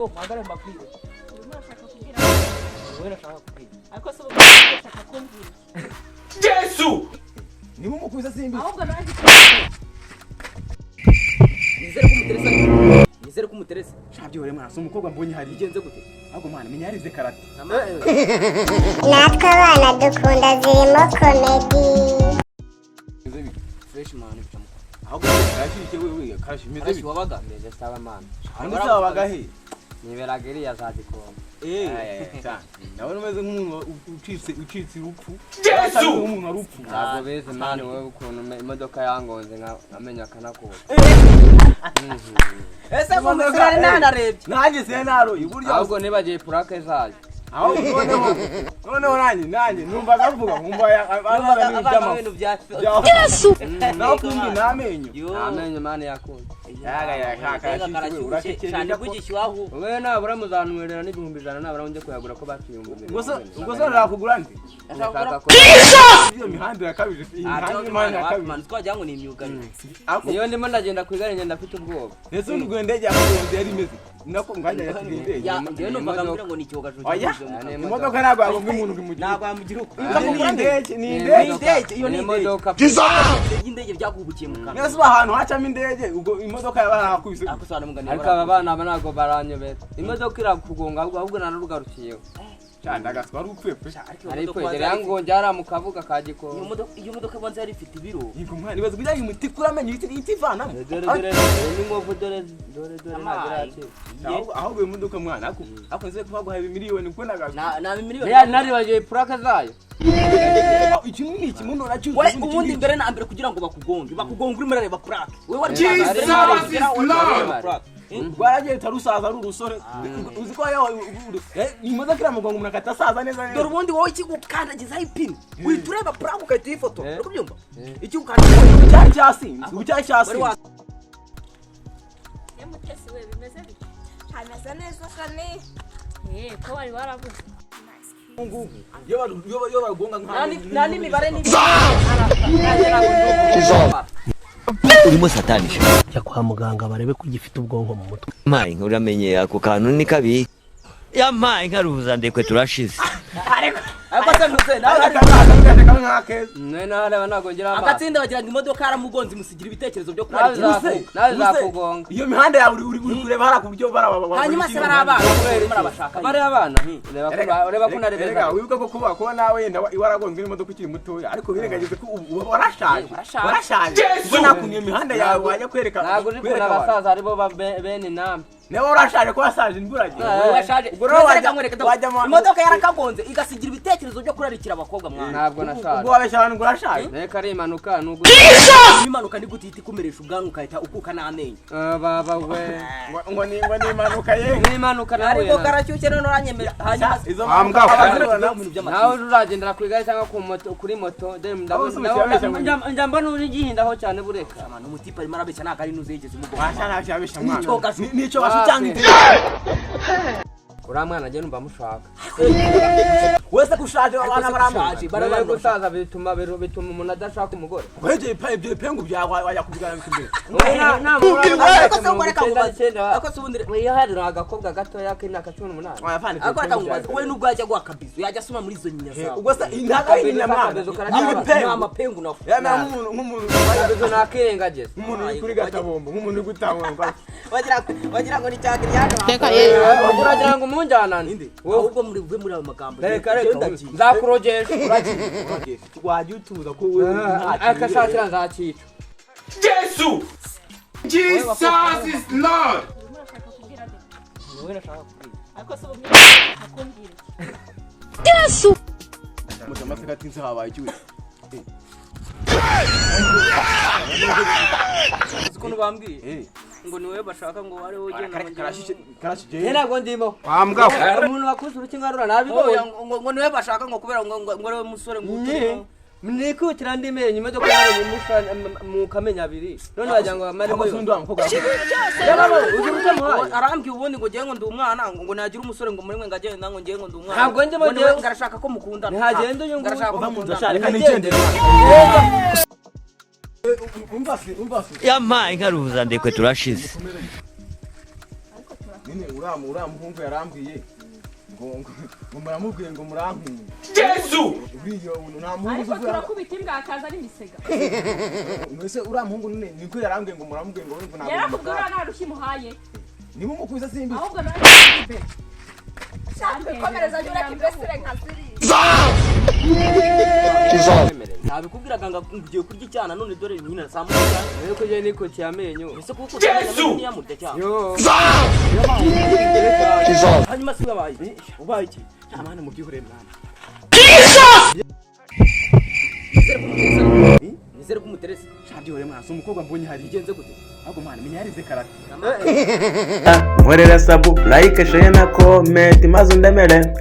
Muhagarare mbabwire. Urimo urashaka kubwira? Wowe nashaka kubwira. Ariko se ubu urashaka kumbwira iki? Niba umukubise simbi. Ahubwo nanjye. Nizere ko umuterese, nizere ko umuterese. Shabyore mwana, si umukobwa mbonye hari. Bigenze gute? Ahubwo mwana, menya yarize karate. Natwe abana dukunda zirimo comedy. Fresh man, bicamu. Ahubwo karashyushye wewe, karashyushye imeze Karashi bite? wabaga. Meze sawa man. Undi se wabaga he? Niberaga iriya za Gikondo. Eh, cyane ndabona umeze nk'umuntu ucitse urupfu. Yesu, nk'umuntu wari upfu. Ntabwo bizi man wowe ukuntu imodoka yangonze nkamenya akanakuka. Ese ko mbese nanarebye? Nanjye se naroye burya. Ahubwo nibagiye purake zayo. Ahubwo noneho nanjye numvaga avuga nkumva avuga ibintu avanga ibintu by'amafu. Bya Yesu, naho kumbi ni amenyo. Yo. Amenyo man yakunze. Yaga yaga, Karashyushye cyane kugishyuhaho. Wowe nabura muzanwerera n'100,000, nabura njye kuyagura ko bakiyumvira. Ubwo se urakugura nde? Ndashaka ko Iyo mihanda irakabije, iyi mihanda y'imana irakabije. Twagira ngo ni imyugariro. Ariko niyo ndimo ndagenda ku igare, ngenda mfite ubwoba. Ndetse undi ubwo indege yakugonze yari imeze nako ngajya yasiga indege. Ya, njyewe numvaga mbwira ngo ni icyogajuru. Oya. Cyanyuze mu kanwa. Imodoka ntabwo yagonga umuntu ngo imugire. Ntabwo yamugira uko. Ni indege, ni Ni indege. Indege, iyo ni indege. Imodoka. Y'indege byaguhubukiye mu kanwa. Niba si ahantu hacamo indege, ubwo imodoka yaba yarakubise. Ariko sobanura. Ariko aba bana aba ntabwo baranyobera, imodoka irakugonga ahubwo nanarugarukiyeho. Cyane agaswa wari upfuye pe. Ariko yari yangonze hariya mu kabuga ka Gikondo. Iyo modoka ibanza yari ifite ibiro. Yego mwana, ibaze kugira ngo umuti amenyo ihita ivanamo. Dore dore dore n'inkovu, dore dore dore, ntabwo irakira. Ahubwo iyo modoka mwana, ako nzi ko baguhaye miliyoni kuko nagaze. Na miliyoni. Real naribagiwe purake zayo. Iki ni iki muno nacyuze? We, ubundi mbere na mbere kugira ngo bakugonge, bakugonge urimo urareba plaque. We wari Jesus is Lord. Rwaragiye rutarusaza ari urusore, uzi ko yawe imodoka iramugonga umuntu akahita asaza neza Dore neza. ubundi wowe ikigukandagizaho ipine uhita ureba plaque ugahita uyifotora. Uri kubyumva? Ikigukandagizaho. Ubu cyari cyasinze, ubu cyari Wari cyasinze. wa Mutesi we, bimeze bite? Hameze neza shani. Eh, ko wari warabuze? Iyo bagonga nka Nta n'imibare ni Urimo satanisha. Jya kwa muganga barebe ko ugifite ubwonko mu mutwe. Yampaye inka, uramenye ako kantu ni kabi. Yampaye inka ruhuzandekwe, turashize. Ariko se ntuze nawe hari kamwe nk'akeza. Mwe nahareba ntabwo ngira amaso. Agatsinda bagira ngo imodoka yaramugonze imusigira ibitekerezo byo Nawe kurarikira. nawe izakugonga. Iyo mihanda yawe uri kureba hariya ku buryo bara Hanyuma se bari abana barabashaka? Bari abana, reba ko Erega narebeza. wibuka ko kuba nawe wenda waragonzwe n'imodoka ukiri mutoya, ariko wirengagize ko ubu warashaje. Warashaje. Warashaje, ubwo nta kuntu iyo mihanda yawe wajya kwereka Ntabwo uri kubona kwereka abantu. abasaza aribo bene inama. Niba warashaje, ko wasaje imburagihe. Wowe washaje. Ubwo rero wajya Imodoka yarakagonze igasigira ibitekerezo byo kurarikira abakobwa mwana. Ntabwo nashaje. Ubwo wabeshya abantu ngo urashaje. Reka ari impanuka nubwo. Impanuka ni gute ihita ikumeresha ubwanwa ugahita ukuka n'amenyo? Baba we. Ngo ni impanuka ye. Ni impanuka nahuye Ariko nayo. karashyushye none uranyemera hanyuma se Izo mpanuka Mu bintu by'amatiku. Nawe uragendera ku igare cyangwa ku moto, kuri moto dore Aho se ubeshya ngo njya mbona urigihindaho cyane bureka. Mwana, umutipe arimo arabeshya, ntabwo ari nuze yigeze umugonga. Washa ntabyo yabeshya mwana. N'icyogajuru. N'icyogajuru cyangwa Wapi? indege. Uriya mwana njye numva mushaka. Wese ko ushaje abana baramugaje. Ushaje, Rero barabana. gusaza bituma umuntu adashaka umugore. Wegeye pa ibyo bipengu byawe wajya kubigana imbere. Ariko se ubwo reka nkubaze, ariko se ubundi Iyo hari agakobwa gatoya k'imyaka 18. Ariko reka nkubaze, we nubwo yajya guha akabizu yajya asoma muri izo nyinya zawe? Ubwo se ntabwo ari inyama mwana? Akabizu Ni karacyabana. Ni ibipengu. amapengu nawe. Yamera nk'umuntu Akabizu nakirengagiza. nk'umuntu uri kuri gatabombo, nk'umuntu uri gutanga. Wagira ngo ni cyagiriyane. Uragira ngo umunjyanane? Wowe. Ahubwo muri buve muri ayo magambo. Reka reka. Genda ngiye. Nzakurogesha. Wajya utuza ko we nta Akashakira nzakica. Jesus is Lord. Urimo urashaka kubwira nde? Wowe nashaka kubwira. Ariko se ubu urashaka kumbwira iki? Muto amateka atinze habaye icyuye. Uzi ukuntu bambwiye? Eh. Ngo ni wowe bashaka, ngo ari wowe ugenda ngo Karashyushye karashyushye. Njye ntabwo ndimo. Wambwa. Umuntu wakuze urukingarura nabibonye. Oya, ngo ni wowe bashaka, ngo kubera ngo ari wowe musore ngo uturimo. Nikutira ndi menyo imodoka yawe mu kamenya abiri none wagira ngo bamaremo Ariko yose. undi wa mukobwa. Yababo uzi uburyo muhaye. Arambwiye ubundi ngo ngewe ngo ndi umwana, ngo nagira umusore ngo muri mwe ngo agenda, ngo ngewe ngo ndi umwana. Ntabwo ndimo. Ngo niwe Njyewe. ngo arashaka ko mukundana. Ntihagenda uyu Ngo arashaka ko Uva mu nzu mukundana. ashaka, reka nigendere. Umva se, umva se. Yampaye inka ruhuzandekwe, turashize. Nyine uriya muhungu yarambwiye ngo muramubwiye ngo murankunda. Jesu! Uriya nta muhungu Ariko uzi uvuga. turakubita imbwa hakaza n'imisega. Mbese uriya muhungu nyine niko yarambwiye ngo muramubwiye ngo ntabwo Yarakubwiye uriya nta rushyi muhaye. Niba umukubise simbizi. Ahubwo nawe Shaka kwikomereza jya ureka imbesire nka ziriya. Nabikubwiraga ngo ugiye kurya icyana, none dore nyina saa moya. Rero ko njye nikokeye amenyo. Ese kuko Yesu! ntiyamurya cyane? Yo. Hanyuma si wabaye Ubaye iki? Mwana, mubyihorere mwana. Nizere ko umuterese. Shabyihorere mwana, si umukobwa mbonye hari. Bigenze gute? Ahubwo mwana, menya yarize karate. Nkorera sub, like, share na comment, maze undemere.